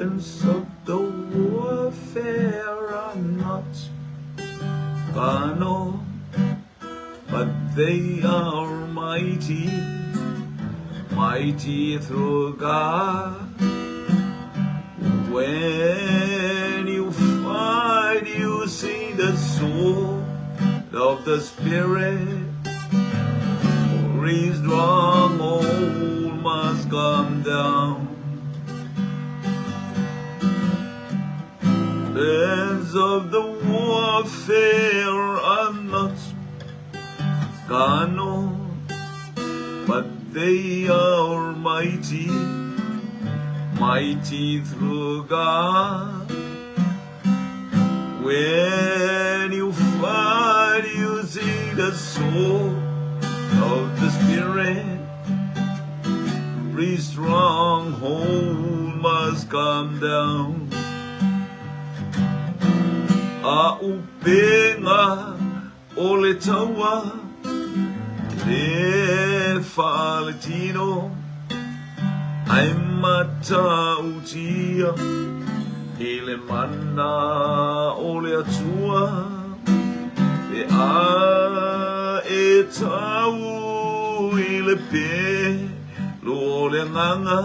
Weapons of the warfare are not carnal, but they are mighty, mighty through God. When you fight, you see the sword of the Spirit. Every stronghold must come down. Weapons of the warfare are not carnal, but they are mighty, mighty through God. When you fight, you see the sword of the Spirit. Every stronghold must come down. A upega o le taua e le faaletino ae matautia i le mana o le Atua pe a e tau i le pelu o le agaga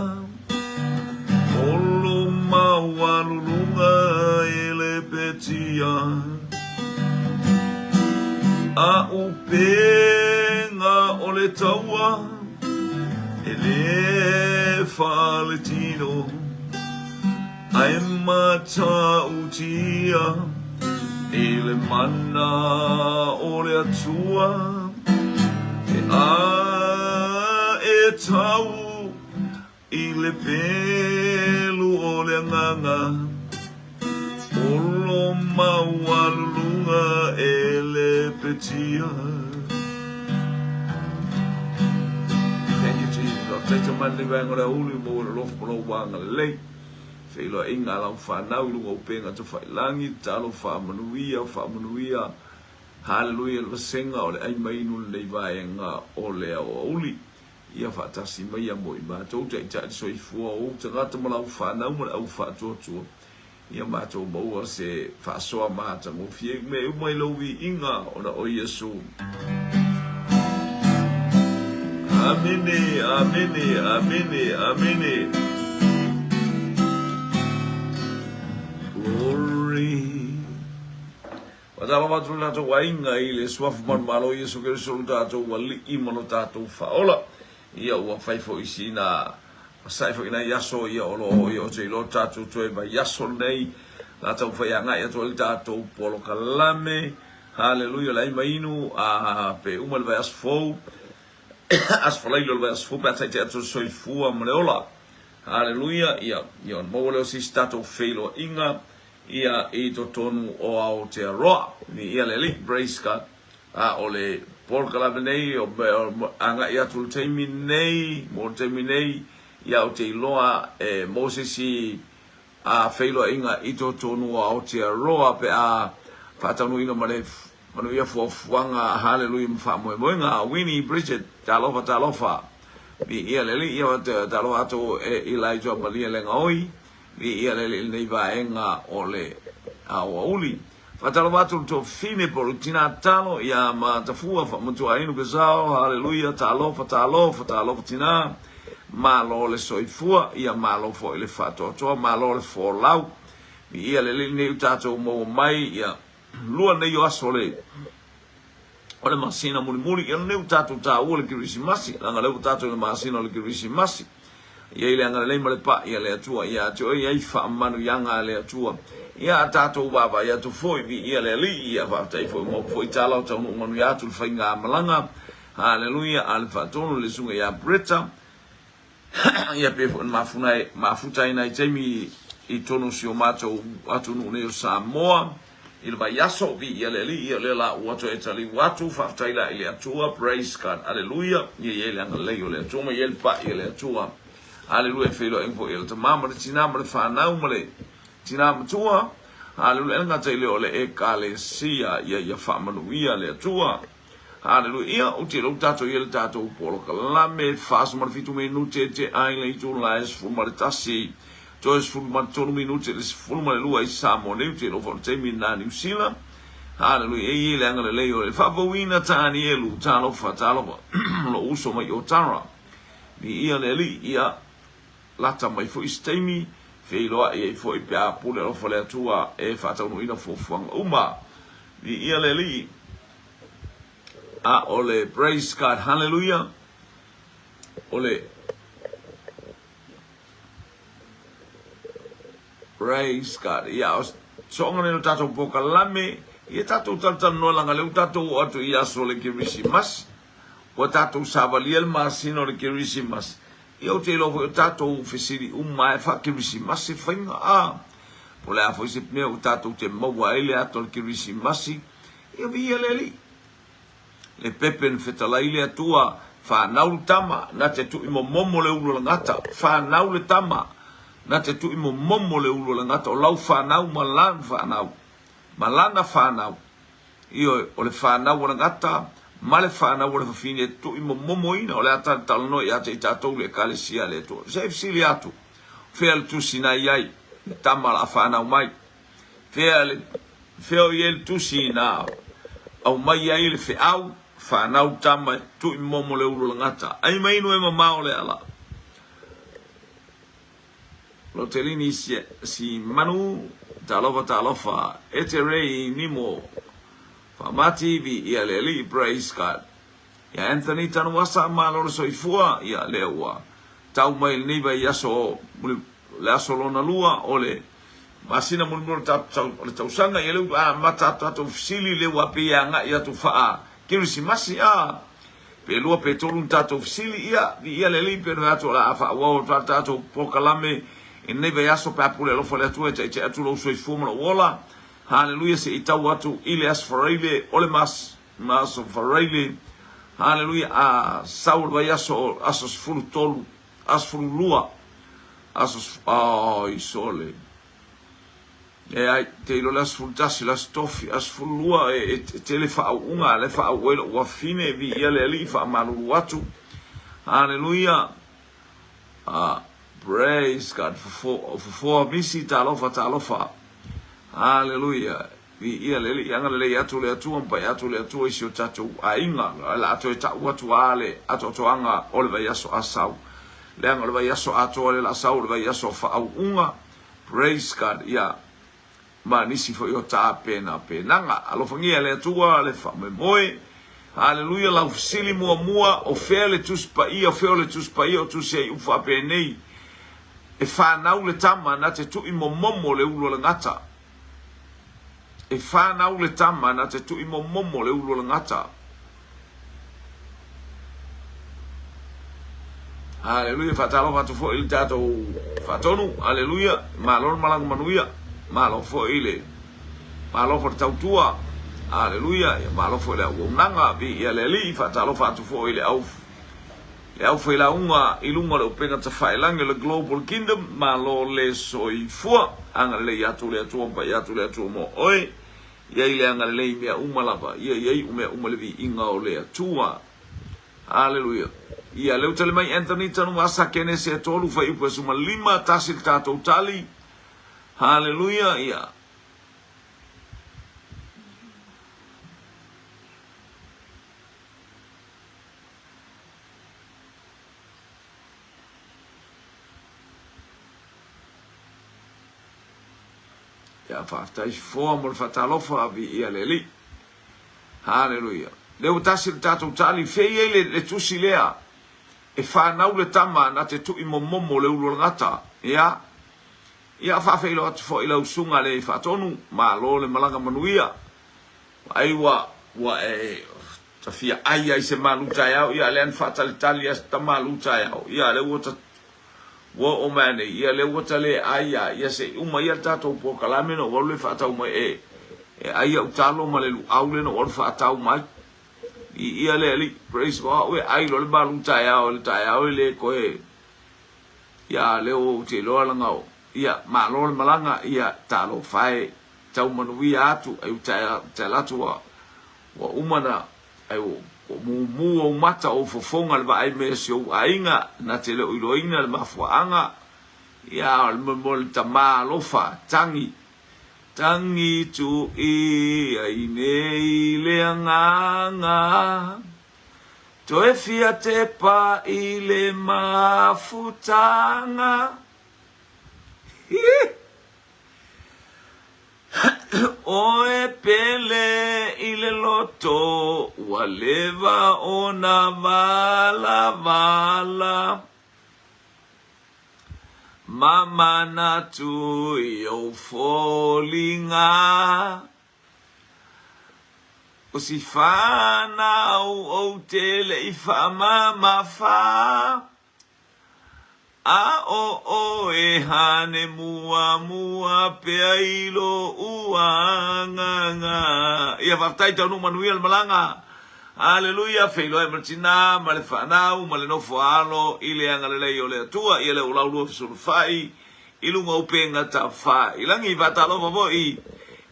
olo maualuluga e le petia. A upega o le taua e le faaletino ae matautia i le mana o le Atua pe a e tau i le pelu o le agaga olo maualuluga e le petia. Thank you, Jesus. Faafetai tamani le vaega o le aoauli mo le alofa ma lou agalelei. Feiloaiga a lau fanau i luga o upega tafailangi, tatalo faamanuia, faamanuia. Haleluia le vasega o le ai mainu lenei vaega o le aoauli. Ia faatasi mai ia mo i matou taitai le soifua o ou tagata ma lau fanau ma le au faatuatua. Ia matou maua se faasoa matagofie i mea uma i lou viiga ona o Iesu. Amene, amene, amene, amene. Glory. Faatalofa atu le tatou aiga i le Suafa Manumalo o Iesu Keriso lo tatou Alii ma lo tatou Faaola. Ia ua fai foi sina sa'i foi nai aso ia o lo o ia o te iloa tatou toe vaiaso lenei la taumafai agai atu ai le tatou polokalame. Haleluia le ai ma inu a pe uma le vaiaso fou aso falailo le vaiaso fou pe a taitai atu le soifua ma le ola. Haleluia ia ia ona maua lea o se isi tatou feiloaiga ia i totonu o Aotearoa. Ia le Alii, praise God. A o le polokalame nei, o agai atu le taimi nei, mo le taimi nei, ia ou te iloa e maua se isi a feiloaiga i totonu o Aotearoa pe a faataunuuina ma le manuia fuafuaga haleluia ma faamoemoega. Winnie Bridget, talofa, talofa. Viia le Alii, ia talofa atu e Elijah Malia Legaoi. Viia le Alii i lenei vaega o le aoauli. Faatalofa atu le tuafafine po o le tina talo ia Matafua Faamatua Inu Kesao, haleluia, talofa, talofa, talofa tina. Malo le soifua, ia malo foi le faatoatoa, malo le folau. Viia le Alii i lenei ua tatou maua mai ia lua nei o aso le o le masina mulimuli ia lenei ua tatou taua le Kerisimasi, leaga lea ua tatou i le masina o le Kerisimasi. Ia i le agalelei ma le pa'i a le Atua ia te oe i ai faamanuiaga a le Atua. Ia a tatou vaavaai atu foi, viia le Alii, ia faafetai foi ua maua foi tala o taunuu manuia atu le faigamalaga. Haleluia, a le faatonu le susuga ia Bretta. Ia pei foi ona mafuna ai, mafuta ai nai taimi i totonu o si o matou atunuu nei o Samoa i le vaiaso, viia le Alii, ia o lea la ua toe taliu atu, faafetai la i le Atua, praise God, aleluia, ia i ai le agalelei o le Atua ma ia i ai le pa'i a le Atua, aleluia, e feiloaiga foi e le tama ma le tinā ma le fanau ma le tinā matua, aleluia, e le gata i lea o le Ekalesia, ia ia faamanuia le Atua. Haleluia. Ia, ou te iloa ua tatou i ai le tatou polokalame, 47 minute te ai le itula e 11. Toe 13 minute i le 12 i Samoa nei, ou te iloa foi o le taimi lena Niu Sila. Haleluia, e i ai le agalelei o le faafouina Tanielu, talofa, talofa, lou uso mai o Tara. Viia le Alii, ia lata mai foi se taimi, feiloai ai foi pe a pule alofa le Atua e faataunuuina fuafuaga uma. Viia le Alii. A o le praise God, haleluia, o le Praise God. Ia, o soonga nei o tatou polokalame, ia tatou talatalanoa leaga lea ua tatou oo atu i aso o le Kerisimasi. Ua tatou savalia le masina o le Kerisimasi. Ia ou te iloa foi o tatou fesili uma lava e faa-Kerisimasi faiga a. Po o le a foi se mea ua tatou te maua ai le ata o le Kerisimasi, ia viia le Alii. Le pepe na fetalai le Atua, Whanau le tama, na te tui momomo le ulu o le gata. Whanau le tama, na te tui momomo le ulu o le gata. O lau whanau ma lana whanau. Ma lana whanau. Ioe, o le whanau o le gata, ma le whanau o le fafine e tui momomo ina. O le ata le talanoa ia te i tatou le ekalesia a le Atua. Se i fesili atu, fea le tusi na i ai, le tama la whanau mai. Fea le, fea o i ai le tusi na aumai ai le feau, whanau tama e tui momo le ulu o le gata. Ai mai inu e mamao le ala. Lotelini si, si manu, talofa talofa, e te rei nimo, whamati vi ia le alii, praise God. Ia Anthony Tanuasa, malo le soifua, ia lea ua tau mai lenei vaiaso muli, le aso lona lua o le masina mulimuli o le tausaga, ia lea ua amata atu tatou fesili, lea ua pei e agai atu faa Kerisimasi, a pe lua pe tolu ni tatou fesili, ia viia le Alii pe ona atu o le a faaauau atu a tatou polokalame i lenei vaiaso pe a pule alofa le Atua e taitai atu lou soifua ma lou ola. Haleluia, se i tau atu i le Aso Faraile o le mas Ma Aso Faraile, haleluia, a sau le vaiaso o aso 13, aso 12, aso, oi sole. E ai, te iloa le aso 11, le aso tofi, aso 12, e, e, e tele faauuga, le faauu ai lou afine, viia le Alii, faamalulu atu. Haleluia. Praise God. Fofoa misi, talofa, talofa. Haleluia. Viia le Alii, agalelei atu le Atua ma pai atu le Atua i si o tatou aiga. O le a toe tau atu a le atoatoaga o le vaiaso a sau. Leaga o le vaiaso atoa lea o le a sau, o le vaiaso o faauuga. Praise God. Ia, ma nisi foi o tapenapenaga. Alofagia le Atua le faamoemoe. Haleluia, lau fesili muamua, o fea le Tusi Paia, o fea o le Tusi Paia o tusi ai upu faapenei, E whanau le tama na te tui momomo le ulu o le gata. E whanau le tama na te tui momomo le ulu o le gata. Haleluia, faatalofa atu foi i le tatou faatonu. Haleluia, malo le malaga manuia. Malo foi le malo foi le tautua. Haleluia, ia malo foi le auaunaga. Viia le Alii, faatalofa atu foi i le au le aufailauga i luga o le upega tafailagi o le Global Kingdom. Malo le soifua. Agalelei atu le Atua ma pai atu le Atua mo oe. Ia i le agalelei i mea uma lava. Ia i ai mea uma le viiga o le Atua. Haleluia. Ia, lea ua tali mai Anthony Tanuvasa, Kenese e 3, fuaiupu e 15, tasi le tatou tali. Haleluia. Ia. Ia, faafetai fofoa mo le faatalofa, viia le Alii. Haleluia. Lea ua tasi le tatou tali, fea i ai le, le tusi lea e whanau le tama na te tui momomo le ulu o le gata. Ia, ia faafeiloa atu foi lau susuga le faatonu, malo le malaga manuia. Ai ua, ua e ta fia ai ai se malu taeao, ia lea na faatalitali a se ta malu taeao, ia lea ua ta ua oo mai nei, ia lea ua ta le ai a, ia se i uma ia le tatou polokalame na ou alu lea faatau mai e, e ai au talo ma le luau lea na ou alu faatau mai. I ia le Alii, praise God, e ai loa le malu taeao i le taeao e le koe, ia lea ua ou te iloa laga o, ia malo le malaga, ia talofa e, tau manuia atu, ai ua ta alu atu ua Ua uma na, ai ua mumu ou mata, ou fofoga le vaai mai o si ou aiga, na te le o iloaina le mafuaaga. Ia, o le mo le tamā alofa, tagi, tagi tui ai nei le agaga, toe fia tepa i le mafutaga. Hi! Oe pele i le loto, ua leva ona valavala. Ma manatu i ou foliga. O si whanau ou te le i whaamamafa. A o oe hane muamua pea i lou agaga. Ia faafetai taunuu manuia le malaga. Aleluia, feiloai ma le tina ma le fanau ma le nofo a alo i le agalelei o le Atua. Ia lea ua laulua fesulufai i luga o upega tafailangi. Faatalofa foi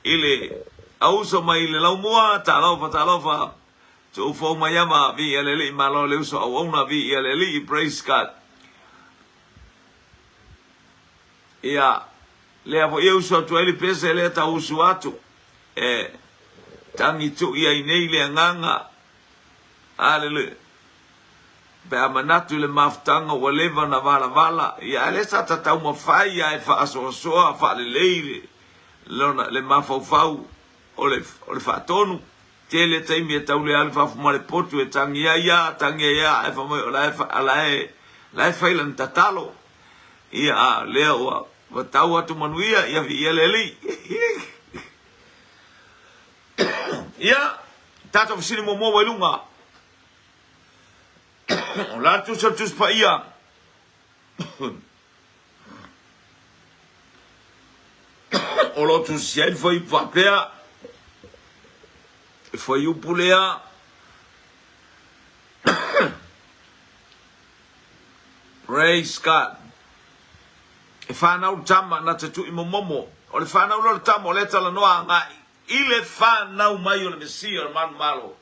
i le auso mai le laumua, talofa, talofa, tuufou mai ama, viia le Alii, malo le uso auauna, viia le Alii, praise God. Ia, lea foi e usu atu ai le pese lea tau usu atu. E tagi tui ai nei le agaga. Aleluia. Pe a manatu i le mafutaga ua leva na valavala, ia a lea sa ta taumafai a e faasoasoa faalelei le, lona, le mafaufau o le, o le faatonu. Tele taimi e tau le alu fafo ma le potu e tangi ai a, tangi ai a, ae fai mai o la e, la e, la e fai lana tatalo. Ia, a lea ua, ua tau atu manuia, ia viia le Alii. Ia, tatou fesili muamua ua i luga. O la le tusi o le Tusi Paia. O lo o tusi ai le fuaiupu faapea, le fuaiupu lea, Praise God. E whanau le tama na te tui momomo. O le whanau lea o le tama o lea talanoa agai i le whanau mai o le Mesia o le manumalo.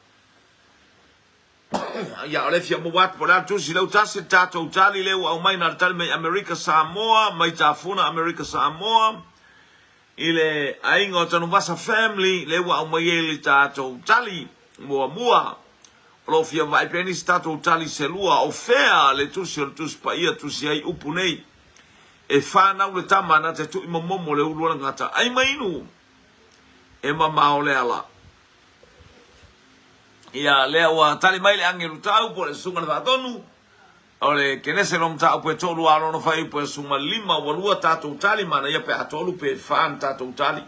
Ia, o le fia maua atu po o le a le tusi leu tasi le tatou tali lea ua aumai na le tali mai Amerika Samoa, mai Tafuna Amerika Samoa, i le aiga o Tanuvasa family lea ua aumai ai le tatou tali muamua. O lo o fia vaai pea nisi tatou tali se lua, o fea le tusi o le Tusi Paia tusi ai upu nei, E whanau le tama na te tui momomo le ulu o le gata, ai ma inu, e mamao le ala. Ia, lea ua tali mai le agelu tau po o le susuga i le faatonu, o le Kenese lo mataupu e tolu a lona fuaiupu e 15, ua lua tatou tali, manaia pe a tolu pe fa ni tatou tali.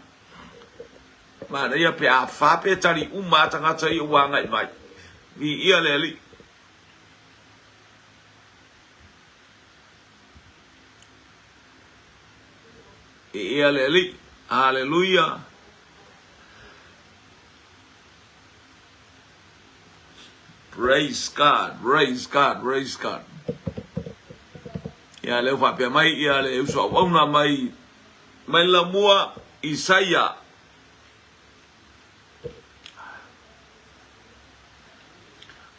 Manaia pe a fa pe tali uma a tagata ia ua agai mai. Viia le Alii. Viia le Alii. Haleluia. Praise God, praise God, praise God. Ia lea ua faapea mai ia le uso auauna mai mai le lamua Isaia.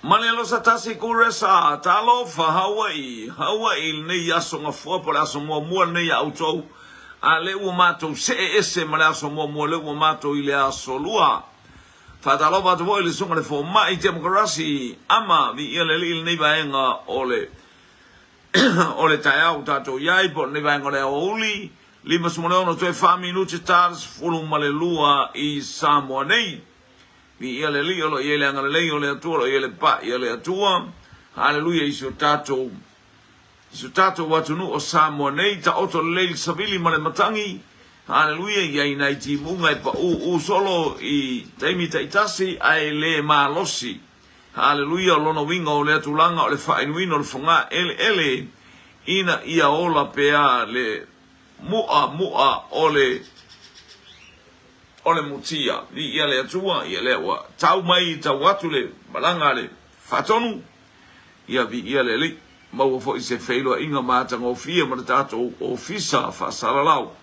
Malealosa tasi Kuresa, talofa Hawaii, Hawaii lenei aso gafoa po o le aso muamua lenei a outou, a lea ua matou see ese ma le aso muamua lea ua matou i le aso lua. Faatalofa atu foi i le susuga i le fomai Temokarasi Ama, viia le Alii i lenei vaega o le o le taeao ua tatou i ai po o lenei vaega o le aoauli, 56 toe fa minute ta 12 i Samoa nei. Viia le Alii o lo o i ai le agalelei o le Atua, o lo o i ai le pai a le Atua. Haleluia i si o tatou i si o tatou atunuu o Samoa nei, taoto lelei le savili ma le matagi. Haleluia, i ai nai timuga e paūū solo i taimi taitasi ae le malosi. Haleluia, o lona uiga o lea tulaga o le faainuina o le fogaa eleele ina ia ola pea le mu'a mu'a o le o le mutia. Viia le Atua, ia lea ua tau mai tau atu le malaga a le faatonu, ia viia le Alii. Maua foi se feiloaiga matagofie ma le tatou ofisa faasalalau.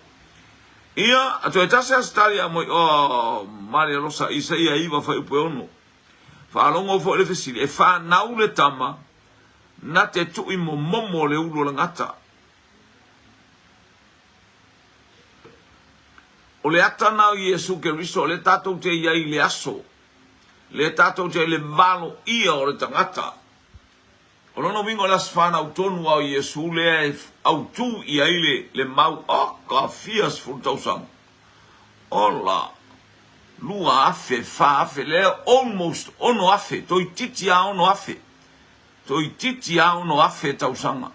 Ia, a toe tasi lava se tali a moi, oh, Malialosa, Isaia 9 fuaiupu e 6. Faalogo foi le fesili, e fanau le tama, na te tui momomo le ulu o le gata. O le ata na o Iesu Keriso, o lea tatou te i ai i le aso, lea tatou te i le valoia o le tagata. O lona uiga o le Aso Fanau tonu lava o Iesu lea e autu i ai le, le mau, oka, fia sefulu tausaga. Ola, 2000, 4000, lea almost 6000, toeitiiti lava 6000, toeitiiti lava 6000 tausaga.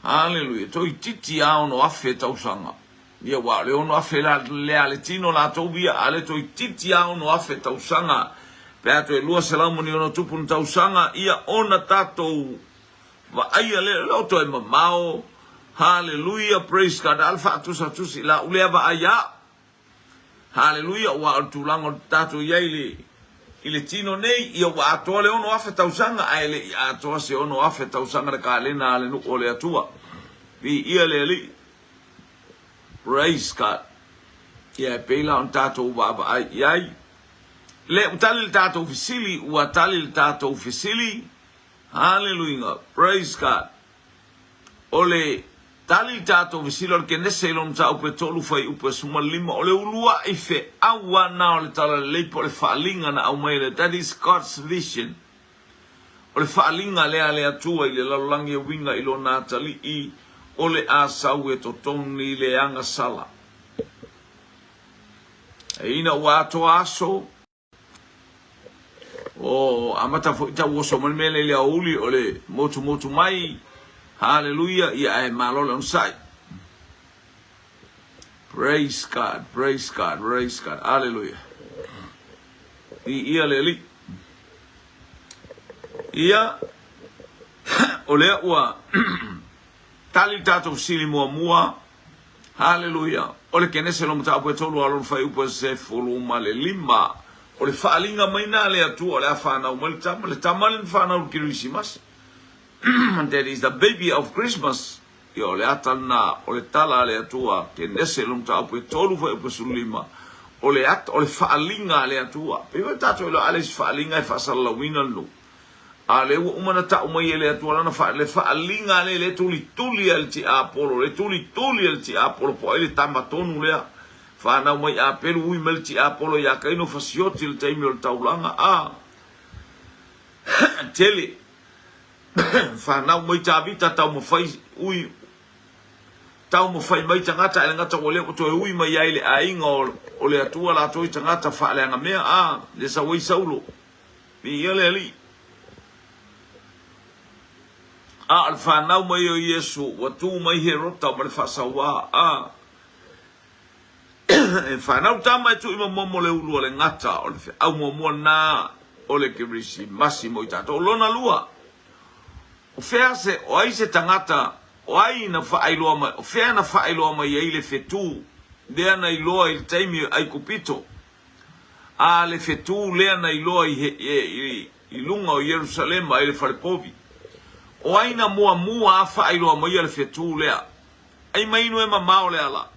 Haleluia! Toeitiiti lava 6,000 tausaga. Ia, aua o le 6,000 la, lea a le tino latou ia, a o lea toeitiiti lava 6,000 tausaga, pe a toe 200 ma ni ono tupu na tausaga, ia ona tatou vaaia lea, e le o toe mamao. Haleluia! Praise God! A o le faatusatusi i lau lea vaai au. Haleluia, aua o le tulaga o tatou i ai i le, i le tino nei, ia ua atoa le 6,000 tausaga, ae le i atoa se 6,000 tausaga le kalena a le nuu o le Atua. Viia le Alii. Praise God. Ia e pei la ona tatou vaavaai i ai. Le, ua tali le tatou fesili, ua tali le tatou fesili. Haleluia. Praise God. O le tali i tatou fesili o le Kenese i lona mataupu e 3 fuaiupu e 15, o le uluai feau a na o le Talalelei po o le faaaliga na aumai e le That is God's vision. O le faaaliga lea a le Atua i le lalolagi e uiga i lona atalii o le a sau e totogi le agasala. E ina ua atoa aso, O amata foi tau oso mai le mea lea i le aoauli o le motumotu mai. Haleluia, ia ae malo le onosai. Praise God, praise God, praise God. Haleluia. Viia le Alii. Ia, o lea ua tali le tatou fesili muamua. Haleluia! O le Kenese lo mataupu e tolu a lona fuaiupu e 15. O le faaaliga mai na a le Atua o le a fanau mai le tama, le tama lea na fanau i le Kerisimasi. That is the baby of Christmas. Ia o le ata lena o le tala a le Atua, Kenese lo mataupu e tolu fuaiupu e 15. O le ata, o le faaaliga a le Atua. Pei foi tatou iloa a leai se faaaliga e faasalalauina le nuu. A o lea ua uma ona tau mai e le Atua lana faa, le faaaliga lea, le tulituli a le tiapolo, le tulituli a le tiapolo, po o ai le tama tonu lea. Fanau mai Apelu, ui mai le tiapolo ia Kaino fasioti i le taimi o le taulaga. A, tele. Fanau mai Tavita, taumafai, ui, taumafai mai tagata, ae le gata ua lea ua toe ui mai ai le aiga o, o le Atua latou i tagata faaleagamea. A, le sau ai Saulo. Viia le Alii. A o le fanau mai o Iesu, ua tu mai Herota ma le faasauā, a e fanau tama e tui momomo le ulu o le gata, o le feau muamua lena o le Kerisimasi mo i tatou. Lona lua, o fea se, o ai se tagata, o ai na faailoa mai, o fea na faailoa mai ai le fetu lea na iloa i le taimi o Aikupito? A le fetū lea na iloa i i luga o Ierusalema i le falepovi. O ai na muamua a faailoa maia le fetū lea? Ai mai inu e mamao le ala.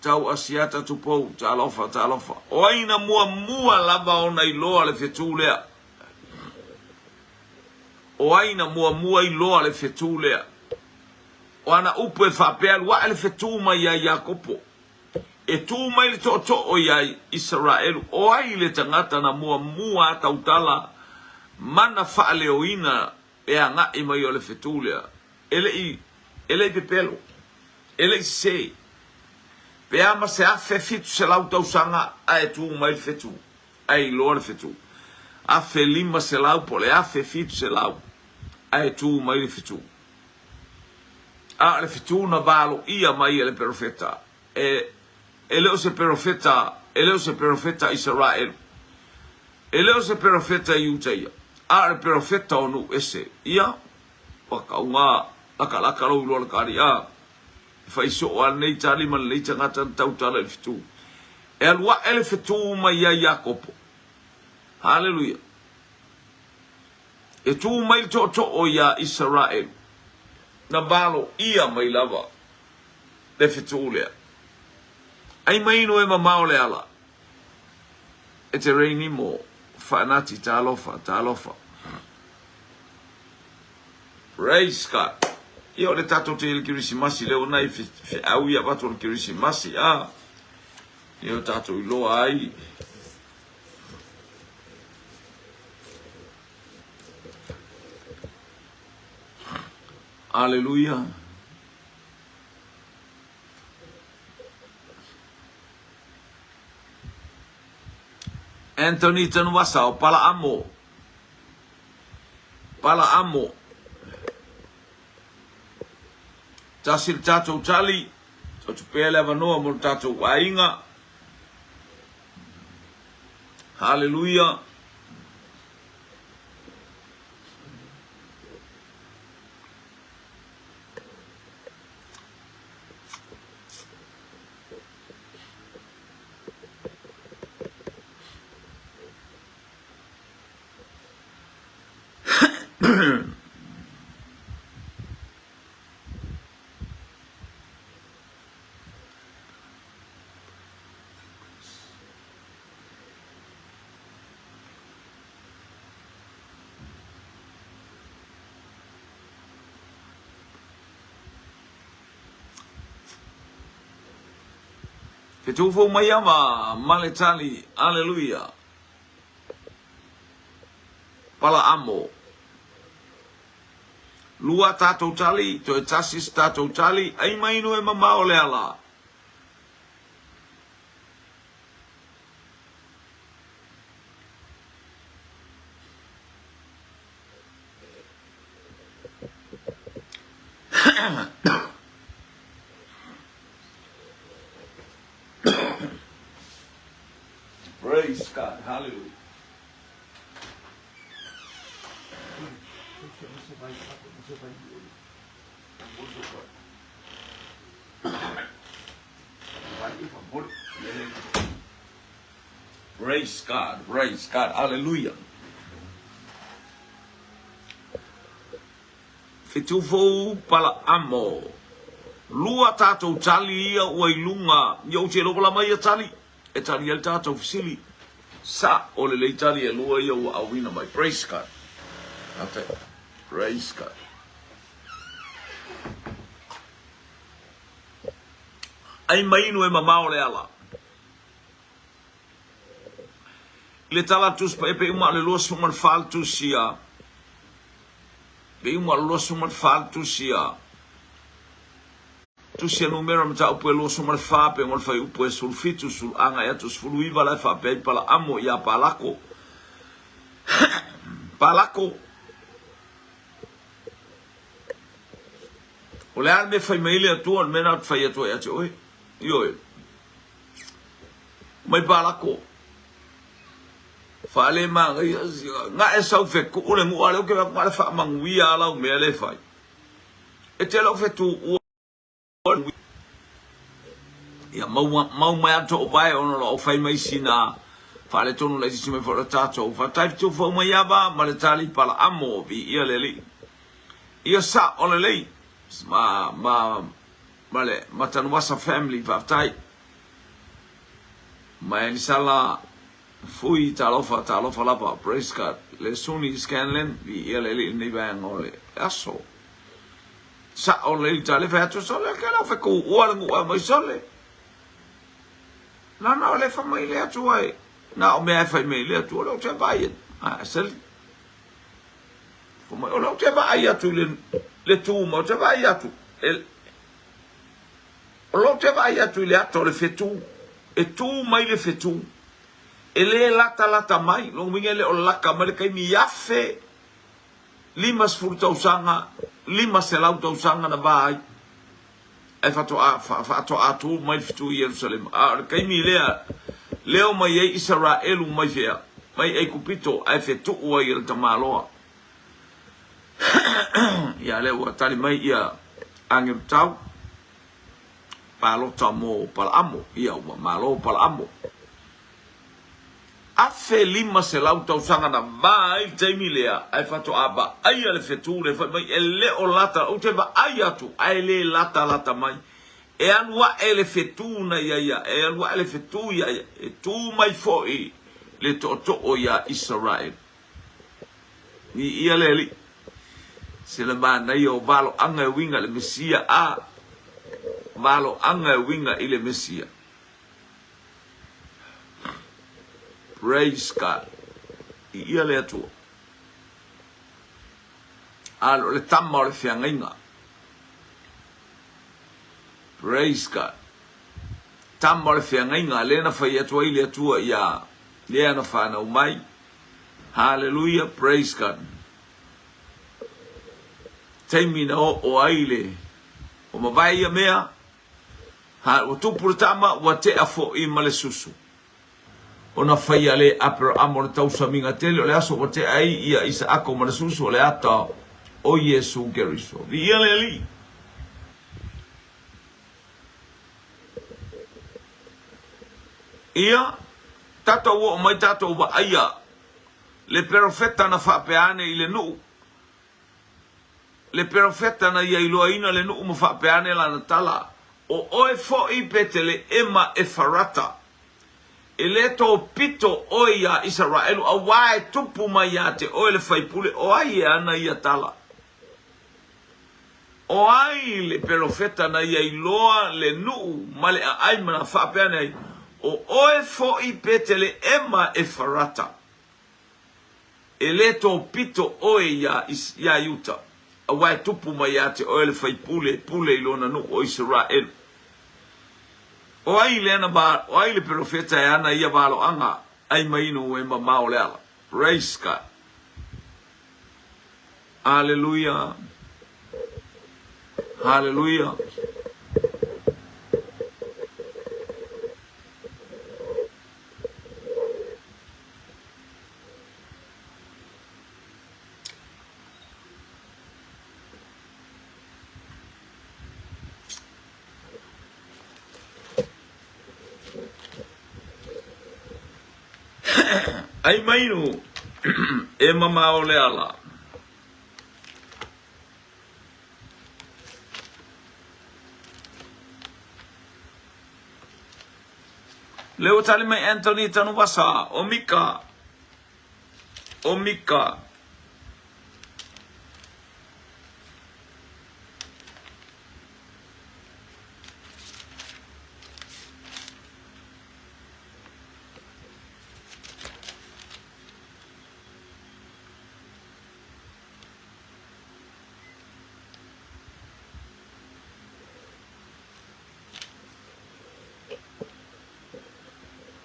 Tau Asiata Tupou, talofa, talofa. O ai na muamua lava ona iloa le fetū lea? O ai na muamua iloa le fetū lea? O ana upu e faapea, Alu ae le fetū mai ia Iakopo, e tū mai le tootoo iā Isaraelu. O ai le tagata na muamua a tautala ma na faaleoina le agai mai o le fetū lea? E le i, e le i pepelo, e le i sesē. Pe a ma se 1700 tausaga ae tū mai le fetū, ae iloa le fetū. 1500 po o le 1700 ae tū mai le fetū. A o le fetu na valoia mai e le perofeta, e, e le o se perofeta, e le o se perofeta Isaraelu, e le o se perofeta Iutaia, a o le perofeta o nuu ese. Ia, ua kauga lakalaka lou iloa le kali, a, e fai soo a lenei tali ma lenei tagata na tautala i le fetu. E alu ae le fetu mai ia Iakopo. Haleluia. E tū mai le tootoo iā Isaraelu, na valoia mai lava le fetū lea. Ai mai inu e mamao le ala, e te reinimo whaanati talofa, talofa. Praise God. Ia o le tatou te i le Kerisimasi lea ua nai feau ia avatu o le Kerisimasi a. Ia o tatou iloa ai. Aleluia. Anthony Tanuvasa o Palaamo. Palaamo. Tasi le tatou tali, atu pea le avanoa mo le tatou aiga. Haleluia. Fetu fou mai ama ma le tali, aleluia. Palaamo. Lua tatou tali, toe tasi se tatou tali, ai mai no e mamao le ala. Praise God. Hallelujah. Praise God, praise God, hallelujah. Fetufou Palaamo. Lua tatou tali ia ua i luga, ia ou te iloa lama ia tali, e tali ai le tatou fesili. Sa o lelei tali e lua ia ua auina mai. Praise God. Okay. Praise God. Ai mainu e mamao le ala. I le tala tusi paia pe uma o le 24 le tusi a pe uma o le 24 le tusi a tusi a numera mataupu e 24 pe uma o le fuaiupu e 17 suluaga e atu 19 la e faapea ai Palaamo ia Palako Palako O le a le mea fai mai ai le Atua, o le mea lena ou te fai atu ai ia te oe. Ioe. Mai Palako. Faale magaia nga e sau fetuu le nuu a lea ou te vaai atu na o le faamanuia lava lau mea lea e fai. E te le o fetuua ia mau, mau mai atu o vae ona o fai mai sina faaletonu laitiiti mai foi o le tatou fatai fetufaau mai ava ma le tali palaamo viia le Alii. Ia sao lelei ma ma ma le Matanuvasa family faafetai. Ma Elisala Fui talofa talofa lava praise God le Suni Scanlan viia le Alii lenei vaega o le aso. Sao lelei tale fai atu sole ke la fe ku ua le ngua mai sole. Na na o le fa mai le atu ai. Na o mea e fai mai le atu o le o te vai. A seli. Fai mai o le o te vaai atu le le tu ma o te vaai atu. E, o le o te vaai atu i le ata o le fetu. E tu mai le fetu. E le lata lata mai. Lona uiga e le o laka mai le taimi 1050 tausaga, 500 tausaga na va ai, ae faatoa, faatoa tu mai le fetu i Ierusalema. A o le taimi lea, leo mai ai Isaraelu mai fea? Mai Aikupito, ae fetuu ai e le tamaloa. Ia, lea ua tali mai ia agelu tau, palota mo Palaamo. Ia, ua malo Palaamo. 1500 tausaga na va ai le taimi lea, ae faatoa vaaia le fetu lea fai mai e le o lata, ou te vaai atu ae le latalata mai. E alu ae le fetu na ia ia, e alu ae le fetu ia ia, e tu mai foi le tootoo ia Isaraelu. Viia le Alii. Se le manaia o valoaga e uiga i le Mesia a valoaga e uiga i le Mesia. Praise God. I ia le Atua. A o le tama o le feagaiga. Praise God. Tama o le feagaiga, lea na fai atu ai le Atua ia lea na whanau mai. Hallelujah, praise God. Taimi na o o ai le o mavae ia mea, ha, ua tupu le tama, ua tea fo'i ma le susu. Ona faia le Aperahama o le tausamiga tele o le aso ua tea ai ia Isaako ma le susu o le ata o Iesu Keriso. Viia le Alii! Ia, tatou oo mai tatou vaaia le perofeta na faapea ane i le nuu, le perofeta na ia iloaina le nuu ma faapea ane lana tala, O oe foi Peteleema Efarata, e le topito oe iā Isaraelu, auā e tupu mai iā te oe le faipule, o ai e ana ia tala? O ai le perofeta na ia iloa le nuu ma le aai ma na faapea ane ai, O oe foi Peteleema Efarata, e le topito oe iā, iā Iuta, auā e tupu mai iā te oe le faipule e pule i lona nuu o Isaraelu. O ai le ana o ai le perofeta e ana ia valoaga ai mai inu e mamao le ala? Praise God. Aleluia. Haleluia. Ai mai nu e mamao le ala. Lea ua tali mai Anthony Tanuvasa, o Mika, o Mika.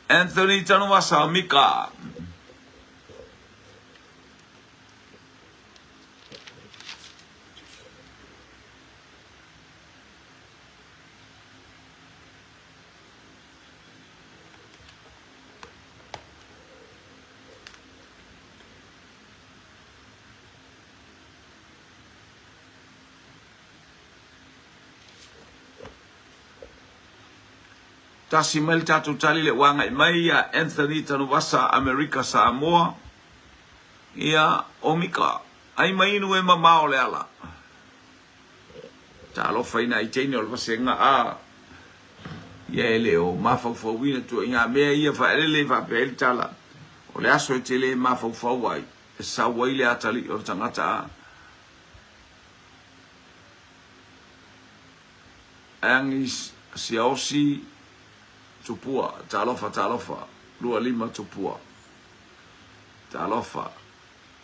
Anthony Tanuvasa, Mika. Tasi mai le tatou tali le ua agai mai ia Anthony Tanuvasa Amerika Samoa ia o Mika ai mai inu e mamao le ala. Talofa i nai teine o le vasega a ia e le o mafaufauina tuaiga mea ia faaelele faapea ai le tala o le aso e te le mafaufau ai e sau ai le atalii o le tagata a Agi Siaosi Tupua Talofa talofa 25 Tupua Talofa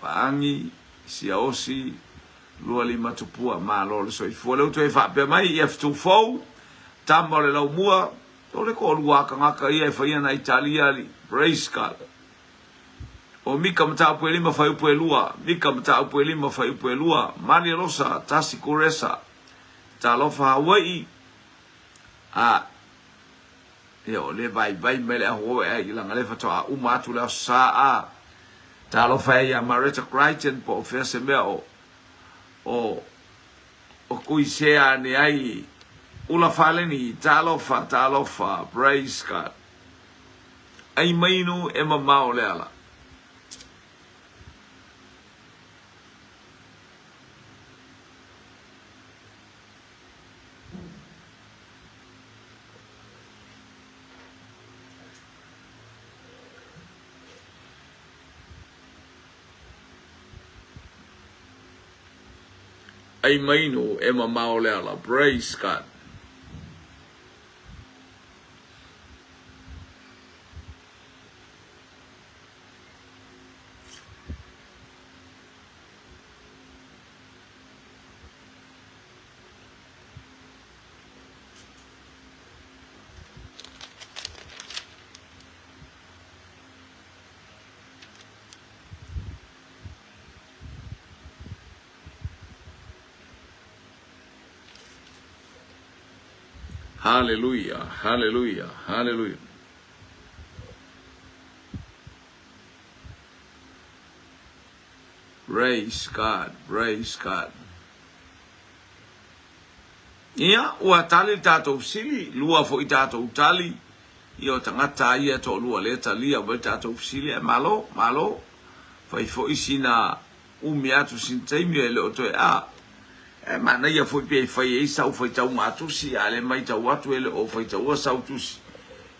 Paagi Siaosi 25 Tupua Malo le soifua lea ua toe faapea mai i F2 fou tama o le laumua o le toalua a tagata ia e faia na Italia ali praise God O Mika mataupu e lima fuaiupu e lua, Mika mataupu e lima fuaiupu e lua, Malialosa, tasi Kuresa, Talofa Hawai'i, a ia o le vaivai mai le aho e ai langa le faatoa uma atu le aso sa a talofa e ia Mareta Crichton po o fea se mea o o o kuisea ane ai ula faleni talofa talofa praise God Ai mainu e mamao le ala. Ai mainu e mamao le ala. Praise God. Hallelujah, hallelujah, hallelujah. Praise God, praise God. Ia, ua tali le tatou fesili, lua foi tatou tali, ia o tagata ia e toalua lea e talia mai le tatou fesili, ae malo, malo, fai foi sina umi atu sina taimi e le o toe a. E manaia foi pe fai ai sau faitau matusi, a le maitau atu e le o faitaua sau tusi.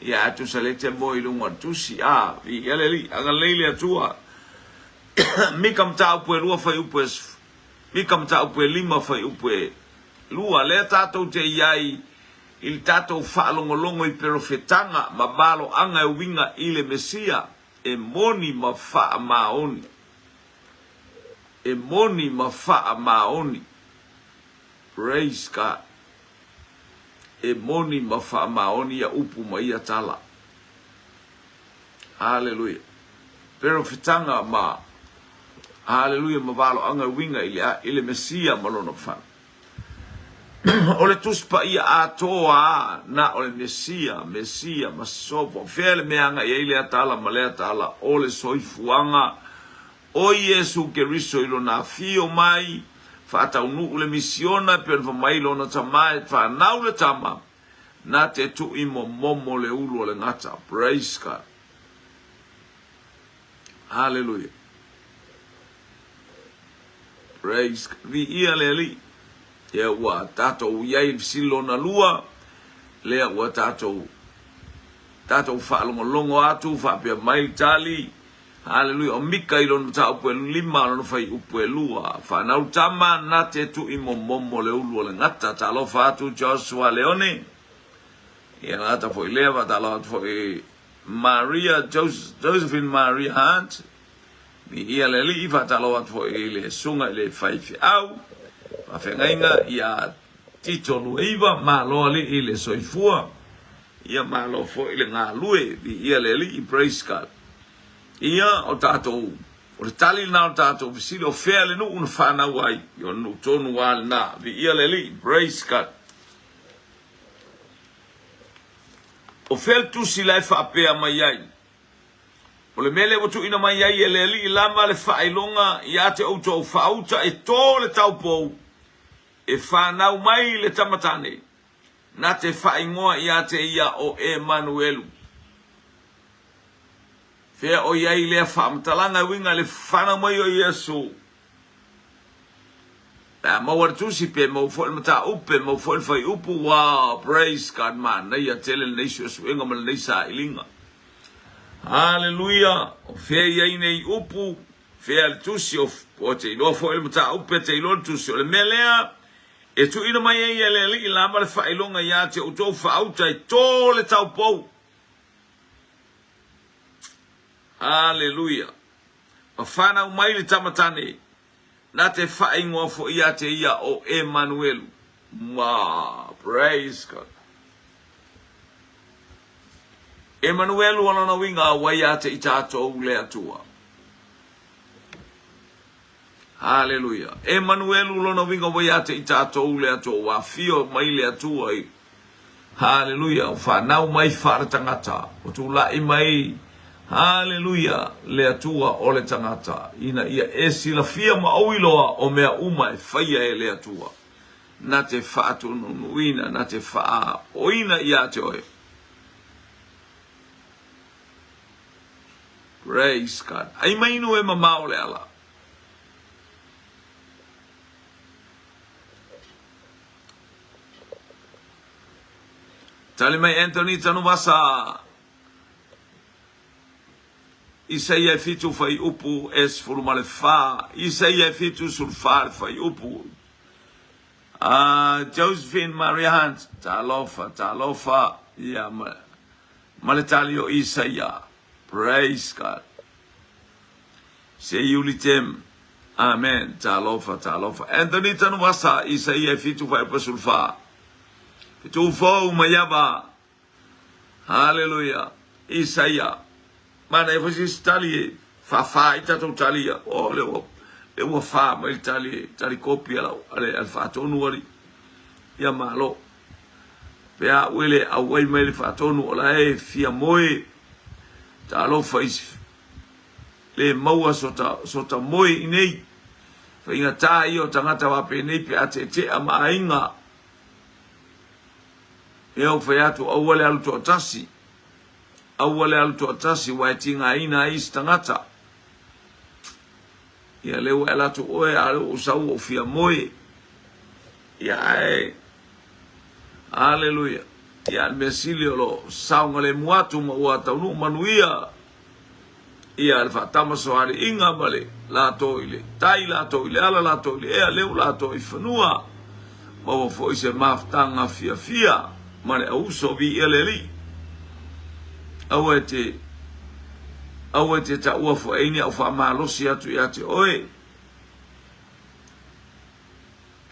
Ia, ae tusa le te moe i luga o le tusi, a, viia le Alii, agalelei le Atua. Mika mataupu e lua fuaiupu e Mika mataupu e 5 fuaiupu e 2. Lea tatou te i ai i le tatou faalogologo i perofetaga ma valoaga e uiga i le Mesia e moni ma faamaoni. E moni ma faamaoni. Praise God. E moni ma faamaoni ia upu ma ia tala. Haleluia. Perofetaga ma, haleluia, ma valoaga e uiga i le, i le Mesia ma lona fale. O le Tusi Paia atoa a, na o le Mesia, Mesia ma sopo. O fea le mea agai ai lea tala ma lea tala? O le soifuaga o Iesu Keriso i lona afio mai, faataunuu le misiona e pei ona fai mai lona tama e fanau le tama, Na te tui momomo le ulu o le gata. Praise God. Hallelujah. Praise God. Viia le Alii. Ia ua tatou i ai i le fesili lona lua, lea ua tatou tatou faalogologo atu faapea mai le tali. Haleluia! O Mika i lona mataupu e lima, lona fuaiupu e lua. Fanau tama na te tui momomo le ulu o le gata. Talofa atu Joshua Leone. Ia gata foi lea, faatalofa atu foi Maria, Josephine Maria Hunt. Viia le Alii, faatalofa atu foi i le susuga i le faifeau, faafeagaiga ia Tito Luaiva, malo Alii le soifua. Ia malo foi le galue, viia le Alii, praise God. Ia, o tatou, o le tali lena o le tatou fesili, o fea le nuu na fanau ai? Ia, o le nuu tonu lava lena, viia le Alii, praise God. O fea le tusi la e faapea mai ai? O le mea lea ua tuuina mai ai e le Alii lava le faailoga ia te outou, faauta e to le taupou e fanau mai le tama tane. Na te faaigoa ia te ia o Emanuelu. Fea o i ai lea faamatalaga e uiga i le fanau mai o Iesu? Pe a maua le tusi, pe maua foi le mataupu, pe maua foi le fuaiupu, wow, praise God, manaia tele lenei suesuega ma lenei sailiga. Haleluia! O fea i ai nei upu? Fea le tusi? O te iloa foi le mataupu, pe te iloa le tusi. O le mea lea, E tuuina mai ai e le Alii lava le faailoga ia te outou faauta e to le taupou. Aleluia! Ma fanau mai le tama tane, na te faaigoa foi ia te ia o Emanuelu. Ma, praise God. Emanuelu o lona uiga ua ia te i tatou le Atua. Haleluia. Emanuelu lona uiga ua ia te i tatou le Atua, ua afio mai le Atua i Haleluia, ua fanau mai faale-tagata, ua tulai mai Haleluia le Atua o le tagata, ina ia e silafia ma ou iloa o mea uma e faia e le Atua, na te faatununuina, na te faaoina ia te oe. Praise God. Ai mai inu e mamao le ala. Tali mai Anthony Tanuvasa. Isaia e fitu fai upu e 14. Isaia e fitu sulfa le fai upu. Josephine Maria Hunt, talofa, talofa, ia, ma, ma le tali o Isaia. Praise God. Se Iuli Tim, amen, talofa, talofa. Anthony Tanuvasa, Isaia e fitu fuaiupu 14. Fetu fou Maiava, Haleluia. Isaia. Manaia foi se isi tali e faafa ai tatou tali ia. Oh, lea ua, lea ua fa mai le tali, tali kopi a lau, a le, a le faatonu ali. Ia malo. Pe a ue le auai mai le faatonu o la e fia moe. Talofa i le maua sota, sota moe i nei. Faigata ia o tagata faapenei pe a teetea ma aiga. Ea ou fai atu, aua le alu toatasi, aua le alu toatasi, ua e tigaina ai isi tagata. Ia lea ua e alu atu oe, a o lea ua ou sau ua ou fia moe. Ia ae, Aleluia. Ia a le mea sili o lo o saogalemu atu ma ua taunuu manuia ia le faatamasoaliiga ma le latou i le tai, latou i le ala, latou i le ea, leu latou i fanua. Maua foi se mafutaga fiafia ma le auuso, viia le Alii. Aua e te, aua e te taua foi ai ni au faamalosi atu ia te oe.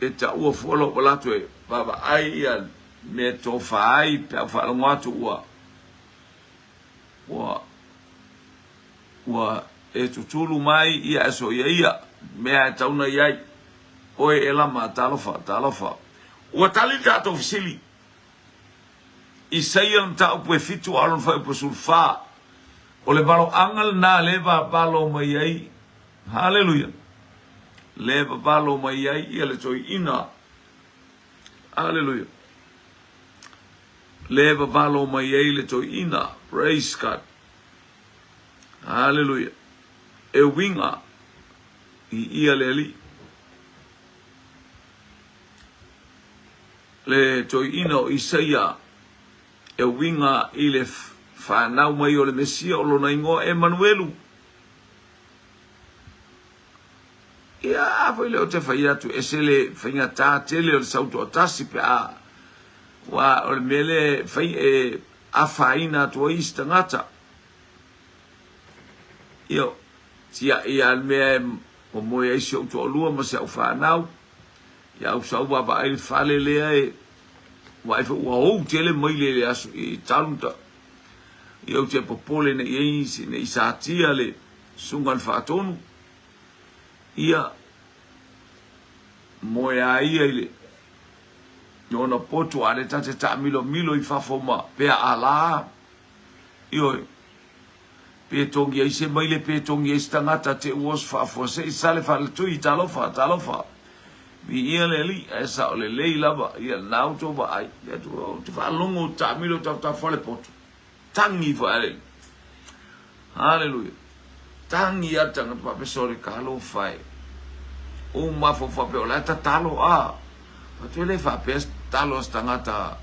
E taua fua lou manatu e vaavaai ia mea e tofa ai pe a ou faalogo atu ua ua ua e tutulu mai ia e soia ia mea e tauna i ai oe e lama talofa talofa ua tali le tatou fesili Isaia le mataupu e fitu a o lona fuaiupu 14 o le valoaga lena lea e vavalo mai ai Haleluia lea e vavalo mai ai ia le toeaina Haleluia lea e vavalo mai ai le toeaina Praise God Haleluia e uiga i ia le Alii le toeaina o Isaia e uiga i le fanau mai o le Mesia o lona igoa Emanuelu. Ia, a foi lea ou te fai atu, ese le faigata tele o le sau toatasi pe a, aua o le mea lea e fai e afaina atu ai isi tagata. Ia, tiai lava le mea e momoe ai si ou toalua ma si au fanau. Ia, au sau vaavaai le fale lea e vaai foi ua ou tele mai le le aso i talu ta. Ia, ou te popole ne i ai nisi, ne i satia le susuga i le faatonu. Ia, moe a ia i le ona potu a le ta te taamilomilo i fafo ma pea alā. Ioe, pe tongi ai se maile, pe tongi ai se tagata, te ua se faafuasei, sale faaletui, talofa, talofa. Viia le Alii, ae sao lelei lava, ia lena outou vaai. Ia ou te faalogo ou te taamilo i tafatafa o le potu. Tangi foi ale. Haleluia. Tangi a tagata faapea sore talofa e. O mafaufau faapea o la e tatalo a. Fatu e le faapea se tatalo a se tagata.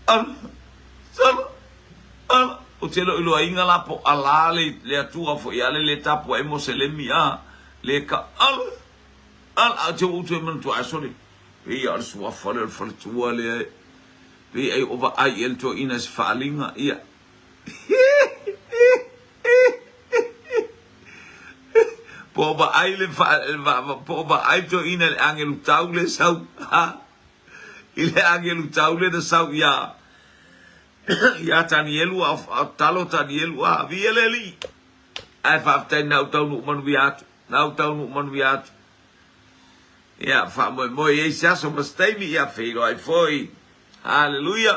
Ala, sala, ala. Ou te le o iloaina la po o ala le, le Atua foi ale le tapuai Moselemi a le ka ala, ala. A te ua ou toe manatua ae sole. Pei a o le suafa lea o le faletua lea e pei ai o vaai i ai le toeaina i se faaaliga, ia. Po o vaai le po o vaai le toeaina i le agelu tau lea e sau, ha? I le agelu tau lea na sau iā iā Tanielu a o tatalo Tanielu, a, viia le Alii. Ae faafetai na ou taunuu manuia atu, na ou taunuu manuia atu. Ia, faamoemoe i ai se aso ma se taimi, ia feiloai foi. Haleluia!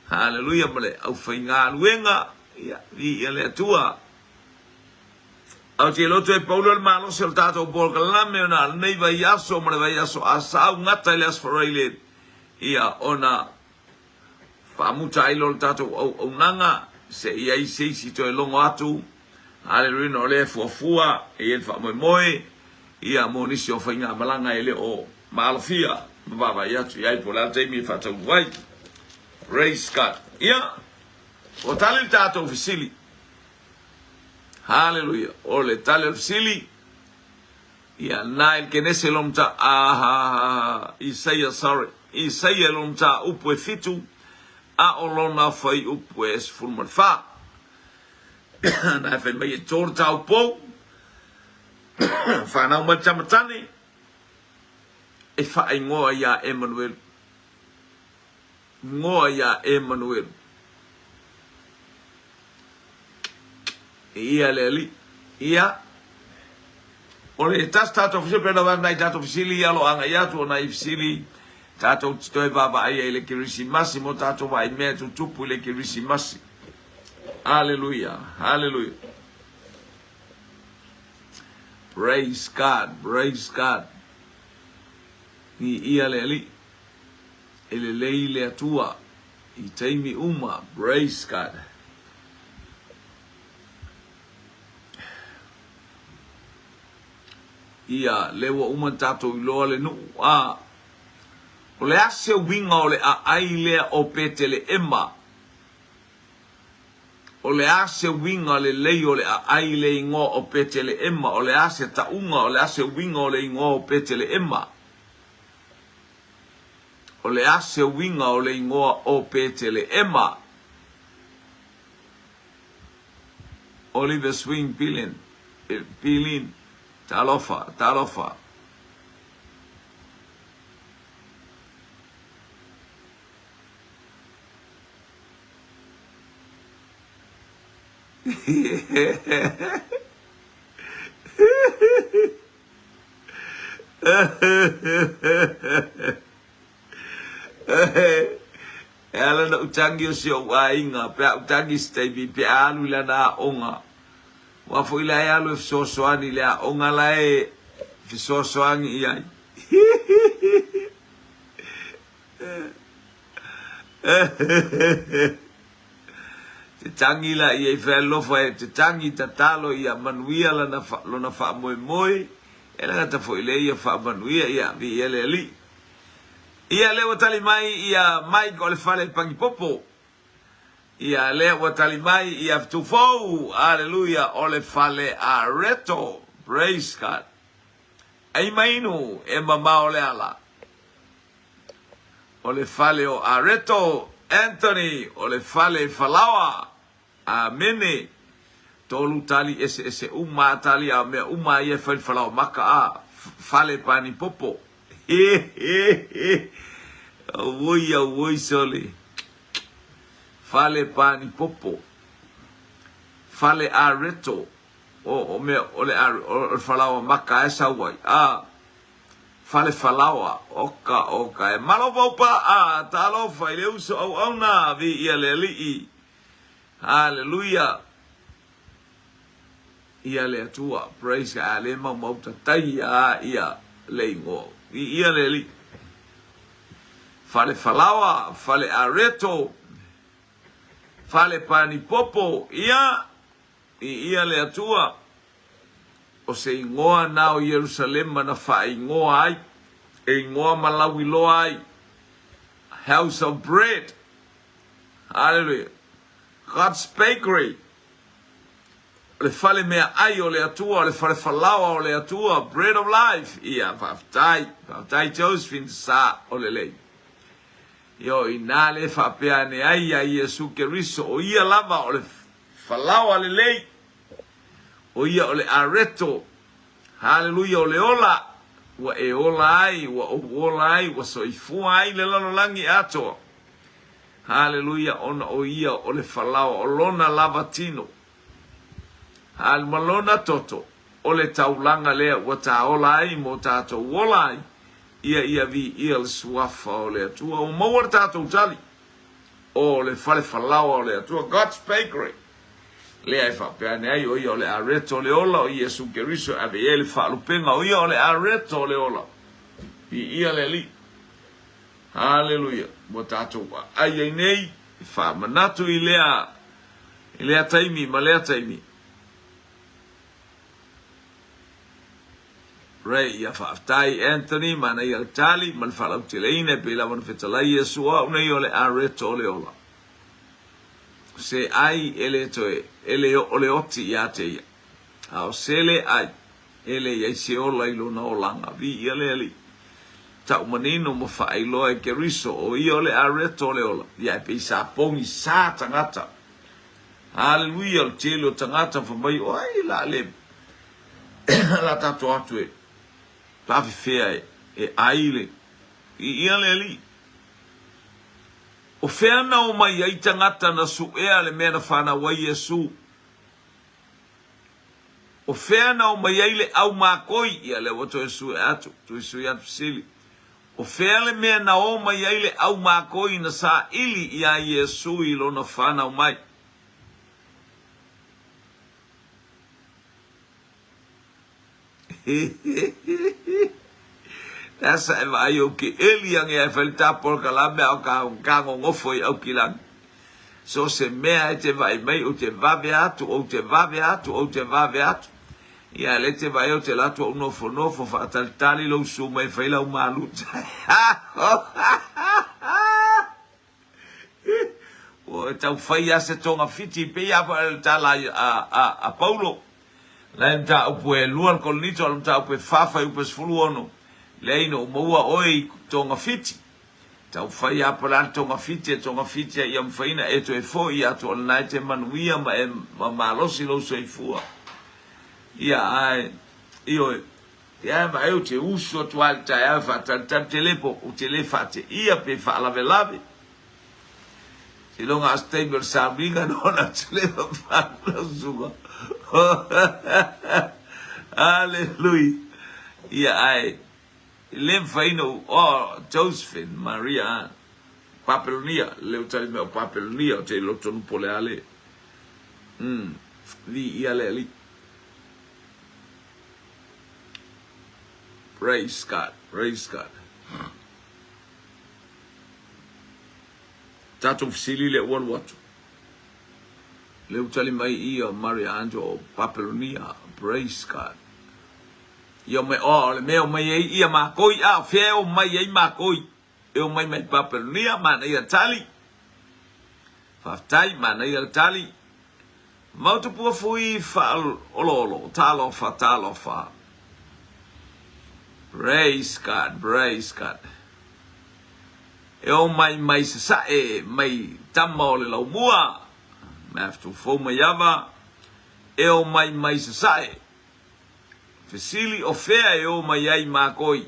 Haleluia ma le aufaigaluega, ia, viia le Atua. Ae ou te iloa toe pau lea o le malosi o le tatou polokalame ona o lenei vaiaso ma le vaiaso a sau gata i le Aso Faraile, ia, ona faamuta ai loa le tatou auaunaga se i ai se isi toe logo atu. Haleluia, o lea e fuafua e i ai le faamoemoe ia mo nisi o faigamalaga e le o maalofia ma vaavaai atu i ai po o le a le taimi e faataunuu ai. Praise God. Ia, ua tali le tatou fesili. Haleluia. O le tali o le fesili, ia, na i le Kenese lona mata, ah, Isaia, sorry, Isaia lona mataupu e 7, a o lona fuaiupu e 14. Na e fai mai e tō le taupou, whanau mai le tamatane, e whaingoa iā Emanuelu. Ngoa iā Emanuelu. Ia le Alii. Ia. O le tasi tatou fesili, pei ona avatu nai tatou fesili ia o lo o agai atu o nai fesili tatou te toe vaavaai ai i le Kerisimasi mo tatou vaai mea e tutupu i le Kerisimasi. Aleluia, aleluia. Praise God, praise God. Viia le Alii. E lelei le Atua i taimi uma. Praise God. Ia, lea ua uma tatou iloa le nuu. A, o le a se uiga o le aai lea o Peteleema? O le a se uiga lelei o le aai le igoa o Peteleema? O le a se tauga, o le a se uiga o le igoa o Peteleema? O le a se uiga o le igoa o Peteleema? Oliver Swing Pilin, Pilin, talofa, talofa. E ala ona ou tagi o si ou aiga, pe a ou tagi se taimi, pe a alu i lana aoga. Aua foi la e alu e fesoasoani i le aoga la e fesoasoani i ai. Te tangi la ia i fealofa e te tangi tatalo ia manuia lana lona faamoemoe e le gata foi lea ia faamanuia ia viia le Alii. Ia lea ua tali mai ia Mike o le fale pagipopo. Ia lea ua tali mai ia Tufou aleluia o le fale areto. Praise God. Ai mainu e mamao le ala. O le fale o Areto Anthony, o le fale Falaoa. Amene. Tolu tali eseese uma a tali a o mea uma a ia e fai le falaoa maka a fale pani popo. He he he. Auoi auoi sole. Fale pani popo. Fale Areto. O o mea o le o le falaoa maka e sau ai. A Fale Falaoa, oka oka e malo pau paa, talofa i le uso auauna, viia le Alii, haleluia, ia le Atua, praise God, a le maumau tatai a ia le igoa, viia le Alii. Fale Falaoa, Fale Areto, Fale Panipopo, ia, viia le Atua. O se igoa na o Ierusalema na faaigoa ai, e igoa ma lauiloa ai, House of Bread. Hallelujah. God's Bakery. O le fale mea ai o le Atua, o le fale falaoa o le Atua, Bread of Life. Ia, faafetai, faafetai Josephine sa o lelei. Ia o inā le faapea ane ai ia Iesu Keriso, o ia lava o le falaoa lelei. ʻO ia o le areto, haleluia, o le ola, ua e ola ai, ua ou ola ai, ua soifua ai le lalolagi atoa. Haleluia, ona ʻo ia o le falaoa, o lona lava tino, hale, ma lona toto, o le taulaga lea ua tāola ai mo tātou ola ai, ia ia viia le suafa o le Atua. Ua maua le tātou tali, o le fale falaoa o le Atua, God's Bakery. Lea e faapea ane ai, o ia o le areto o le ola, o Iesu Keriso e ave i ai le faalupega, o ia o le areto o le ola. Viia le Alii. Haleluia. Ua tatou aai ai nei, e faamanatu i lea, i lea taimi ma lea taimi. Ray, ia faafetai Anthony, manaia le tali ma le faalauteleina e pei lava ona fetalai Iesu o au nei o le areto o le ola. Se ai e le toe, e le oo le oti ia te ia. A o se le ai, e leai se ola i lona olaga. Viia le Alii. Tau manino ma faailoa e Keriso, o ia o le areto o le ola. Ia e pei sa pogisa tagata. Haleluia, o le tele o tagata fai mai, o ai la le la tatou atu e faafefea e ai le Viia le Alii. O fea na omai ai tagata na suea le mea na fanau ai Iesu? O fea na omai ai le au makoi? Ia lea ua toe sue atu, toe sui atu fesili. O fea le mea na omai ai le au makoi na saili iā Iesu i lona fanau mai? Nasa e vaai ou ke eli ange ai fai le tapo ka la mea o ka ka ngongofo i au kilagi. So se mea e te vaai mai ou te vave atu, ou te vave atu, ou te vave atu. Ia le te vaai ou te la atu ou nofo nofo faatalitali lou su mai fai lau maluta. Ua tau fai a se togafiti pei a le tala a Paulo. La e mataupu e 2 le Korinito, a le mataupu e 4 fuaiupu e 16. Leai ina ua maua oe i togafiti. Tau fai a po o le a le togafiti e togafiti ai ia mafai ona e toe foi atu o lena e te manuia ma e ma malosi lou soifua. Ia ae, ioe. Ia e vaai ou te usu atu lava i le taeao e faatalitali, te le po, ou te le faateia pe faalavelave. Seiloga a o se taimi o le sauniga na ona atu lea ma fagu lau susuga. Hallelujah. Ia ae, e le mafai ona ou, oh, Josephine Maria, Papelonia, le u tali mai o Papelonia, ou te iloa tonu po o le a le. Viia le Alii. Praise God, praise God. Tatou fesili lea ua alu atu. Lea ua tali mai ia Maria Anjo o Papelonia. Praise God. Ia mai, oh, o le mea o mai ai ia makoi, a o fea e o mai ai makoi. E o mai mai Papelonia, manaia tali. Faafetai, manaia le tali. Mautupua fui faaoloolo, talofa, talofa. Praise God, praise God. E o mai mai sasae, mai tama o le laumua, mai afutufou mai ava, e o mai mai sasae. Fesili o fea e o mai ai makoi.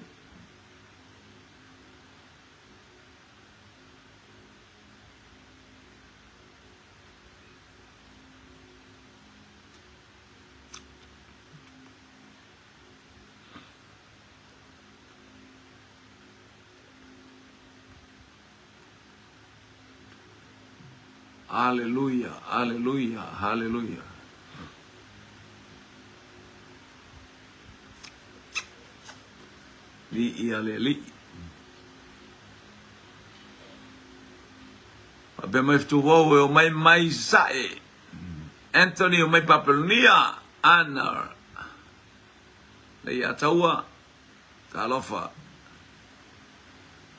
Aleluia, aleluia, aleluia. Viia le Alii. Faapea mai Fetuuvou e omai mai Sasae. Anthony omai Papelonia. Anna Leiataua. Talofa.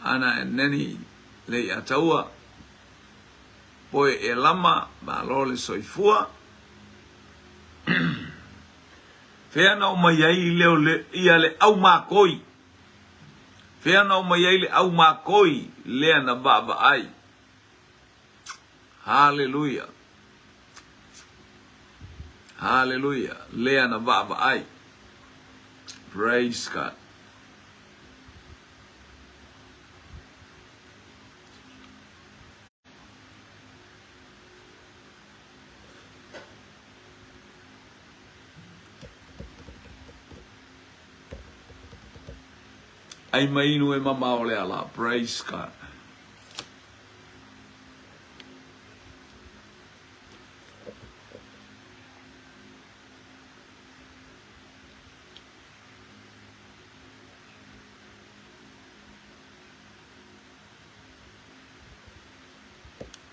Anna and Nanny Leiataua. Poe Elama, malo le soifua. Fea na omai ai le ia le au makoi? Fea na omai ai le au makoi lea na vaavaai? Haleluia. Haleluia. Lea na vaavaai. Praise God. Ai mai inu e mamao le ala. Praise God.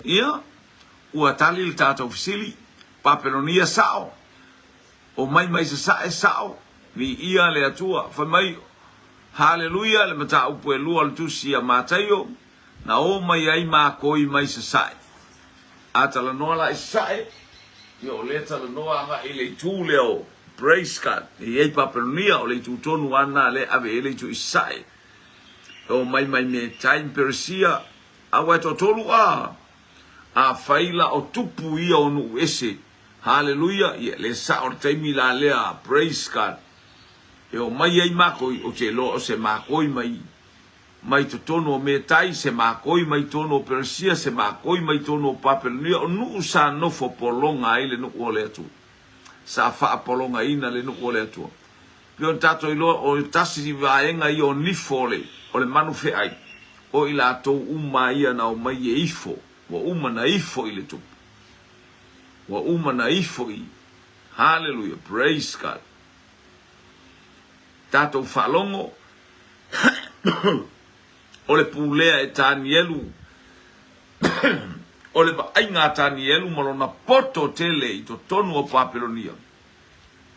Ia, ua tali le tatou fesili, Papelonia sao, o mai mai sasae sao, viia le Atua, fai mai, Haleluia, le mataupu e lua o le tusi a Mataio, na o mai ai makoi mai sasae. A talanoa la i sasae, ia o lea talanoa agai i le itu lea o. Praise God. E i ai Papelonia, o le itu tonu lava lena lea e ave i ai le itu i sasae. E omai mai Metai ma Peresia, aua e toatolu a. Afai la o tupu ia o nuu ese, Haleluia, ia le sao le taimi la lea, praise God. E omai ai makou, ou te iloa o se makoi mai mai totonu o Metai, se makoi mai totonu o Peresia, se makoi mai totonu o Papelonia, o nuu sa nofo pologa ai le nuu o le Atua. Sa faapologaina le nuu o le Atua. Pei ona tatou iloa, o tasi vaega ia o nifo o le, o le manu feai, o i latou uma ia na omai e ifo, ua uma na ifo i le tupu. Ua uma na ifo i, Haleluia, praise God. Tatou faalogo, o le pulea e Tanielu, o le vaaiga a Tanielu ma lona poto tele i totonu o Papelonia,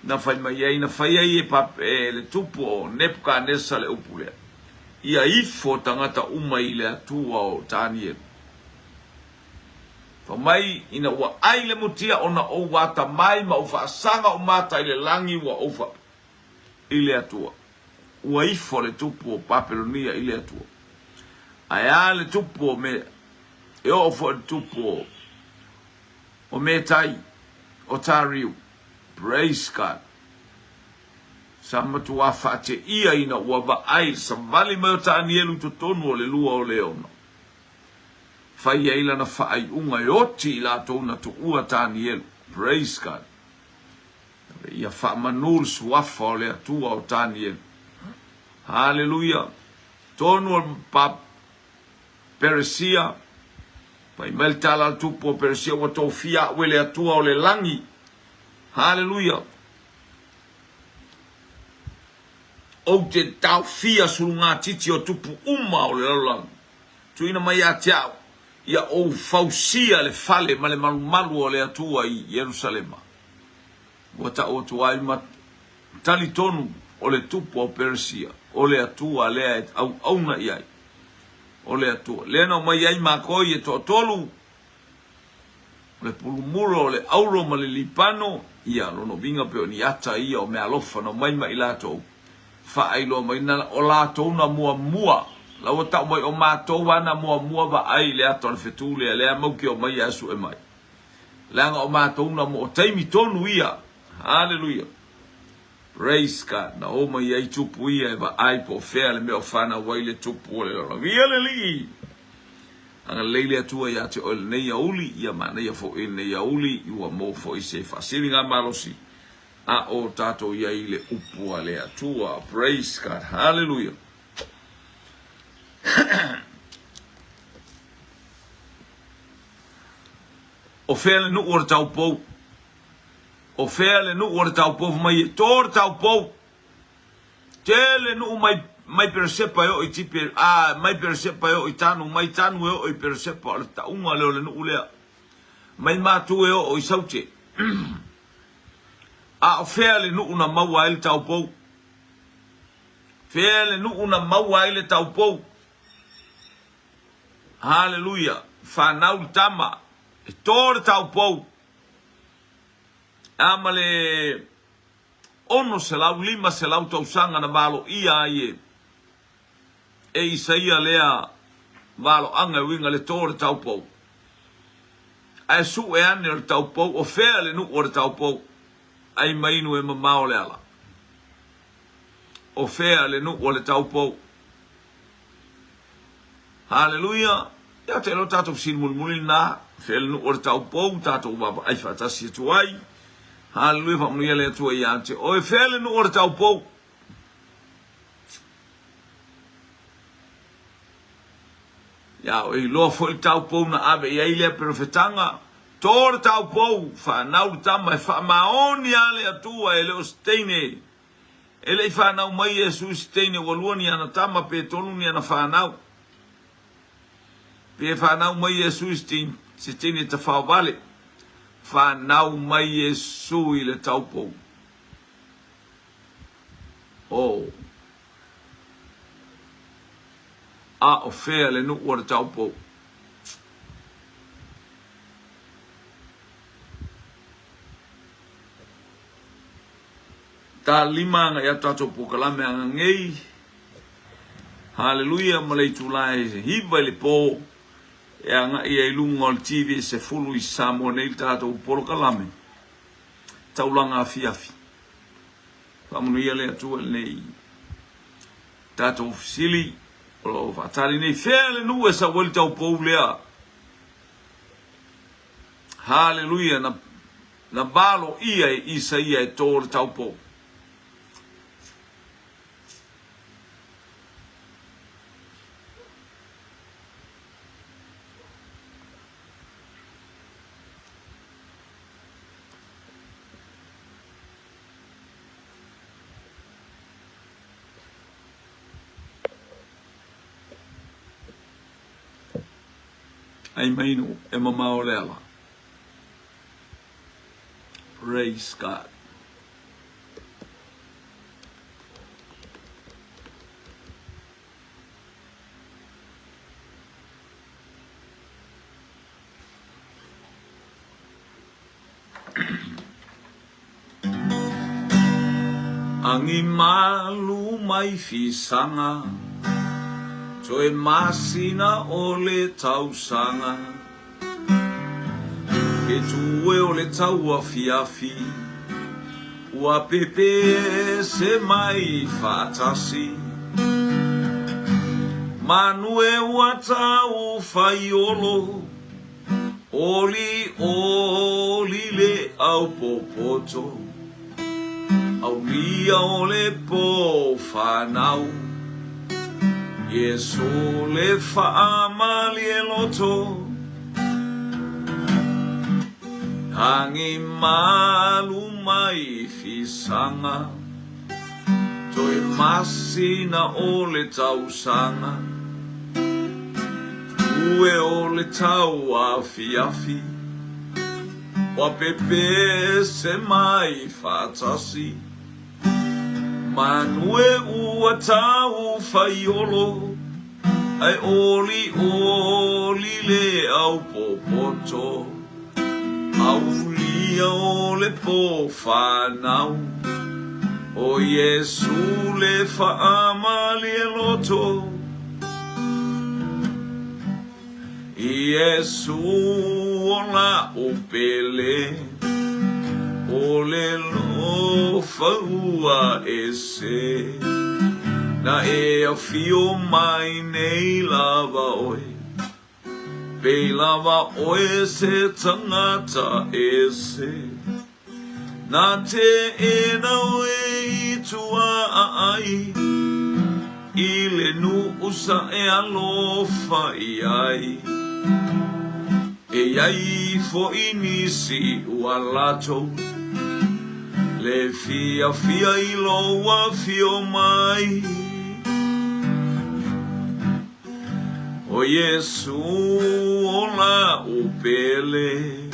na fai mai ai, na fai ai e, e le tupu o Nepukanesa le upu lea, ia ifo tagata uma i le Atua o Tanielu. Fai mai, ina ua ai le mutia ona ou atamai ma ou faasaga ou mata i le lagi ua ou fa i le Atua. Ua ifo le tupu o Papelonia i le Atua. Ae a le tupu o me, e oo foi le tupu o, o Metai, o Tariu. Praise God. Sa matuā faateia ina ua vaai le savali mai o Tanielu i totonu o le lua o leona. Fai ai lana faaiuga e oti i latou na tuua Tanielu. Praise God. Ia faamanu le suafa o le Atua o Tanielu. Haleluia. Tonu o pa Peresia, fai mai le tala a le tupu o Peresia, ua tofia au e le Atua o le lagi. Haleluia. Ou te taofia sulugatiti o tupu uma o le lalolagi. Tuuina mai ia te au, ia ou fausia le fale ma le malumalu o le Atua i Ierusalema. Ua tau atu ai ma talitonu o le tupu o Peresia, o le Atua lea e auauna i ai, o le Atua. Lea na omai ai makoi e toatolu, o le pulumuro, o le auro ma le lipano, ia lona uiga pei o ni ata ia o meaalofa na omai ma i latou, faailoa mai na o latou na muamua, la ua tau mai o matou lava na muamua vaai i le ata o le fetu lea, lea mau ke omai ae sue mai. Leaga o matou na mo o taimi tonu ia. Haleluia. Praise God. Na o mai ai tupu ia e vaai po o fea le mea o fanau ai le tupu o le lalolagi. Ia le Alii! Agalelei le Atua ia te oe lenei aoauli, ia manaia foi lenei aoauli, ua maua foi se faasiliga malosi a o tatou i ai i le upu a le Atua. Praise God. Haleluia. O fea le nuu o le taupou? O fea le nuu o le taupou? Fai mai e to le taupou. Tele nuu mai mai Peresepa e oo i Tipe, a mai Peresepa e oo i Tanu, mai Tanu e oo i Peresepa, o le tauga lea o le nuu lea. Mai Matu e oo i Saute. A o fea le nuu na maua ai le taupou? Fea le nuu na maua ai le taupou? Haleluia! Fanau le tama, e to le taupou. A ma le 600, 500 tausaga na valoia ai e, e Isaia lea valoaga e uiga le to le taupou. Ae sue ane o le taupou, o fea le nuu o le taupou? Ai mainu e mamao le ala. O fea le nuu o le taupou? Haleluia! Ia te iloa tatou fesili mulimuli lena, fea le nuu o le taupou, tatou vaavaai faatasi atu ai. Haleluia, faamanuia le Atua ia te oe. Fea le nuu o le taupou? Ia o iloa foi le taupou na ave i ai lea perofetaga. To le taupou, fanau le tama e faamaoni a le Atua e le o se teine. E le i fanau mai Iesu i se teine ua lua ni ana tama pe tolu ni ana fanau. Pe fanau mai Iesu i se teine tafaovale. Fanau mai Iesu i le taupou. Oh. A o fea le nuu o le taupou? Ta 5 agai atu tatou polokalame agagei. Haleluia ma le itula e 9 i le po e agai ai i luga o le TV e 10 i Samoa nei le tatou polokalame taulaga afiafi. Faamanuia le Atua i lenei tatou fesili o lo o faatali nei. Fea le nuu e sau ai le taupou lea? Haleluia na na valoia e Isaia e to le taupou. Ai mai nuu e mamao le ala. Praise God. Agi malu mai fisaga, Toe masina o le tausaga. Fetu e o le tauafiafi, Ua pepese mai faatasi. Manu e ua tau faiolo, Oli oli le au popoto, Aulia o le po fanau, Iesu le faamalie loto, Agi malu mai fisaga, Toe masina o le tausaga, Ue o le tau afiafi, Ua pepese mai faatasi, Manu e ua tau faiolo, Ae olioli le au popoto, Aulia o le po fanau, O Iesu le faamalie loto. Iesu o la'u pele, O le lofa ua ese, Na e afio mai nei lava oe, Pei lava oe se tagata ese. Na teena oe i tua aai, I le nuu sa e alofa i ai. E iai foi nisi ua latou le fiafia i lou afio mai. O Iesu o la'u pele,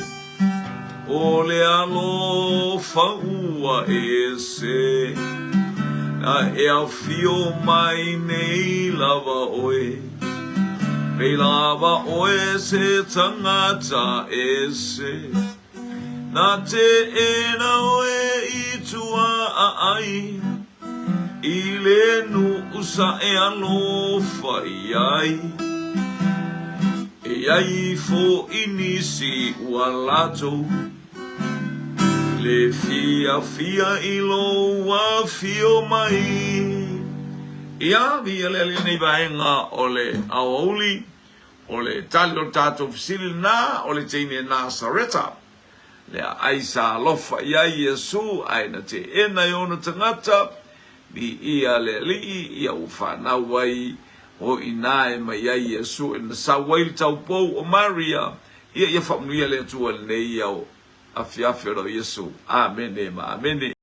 O le alofa ua ese, Na e afio mai nei lava oe, Pei lava oe se tagata ese, Na teena oe i tua aai, I le nuu sa e alofa i ai. E iai foi nisi ua latou le fiafia i lou afio mai. Ia, viia le Alii nei vaega o le aoauli, o le tali o le tatou fesili lena, o le teine Nasareta. Lea ai sa alofa i ai Iesu, ae na teena e ona tagata, viia le Alii, ia ua fanau ai o ina e mai ai Iesu e na sau ai le taupou o Maria, ia ia faamanuia le Atua i lenei ao afiafi o lau Iesu. Amene ma amene.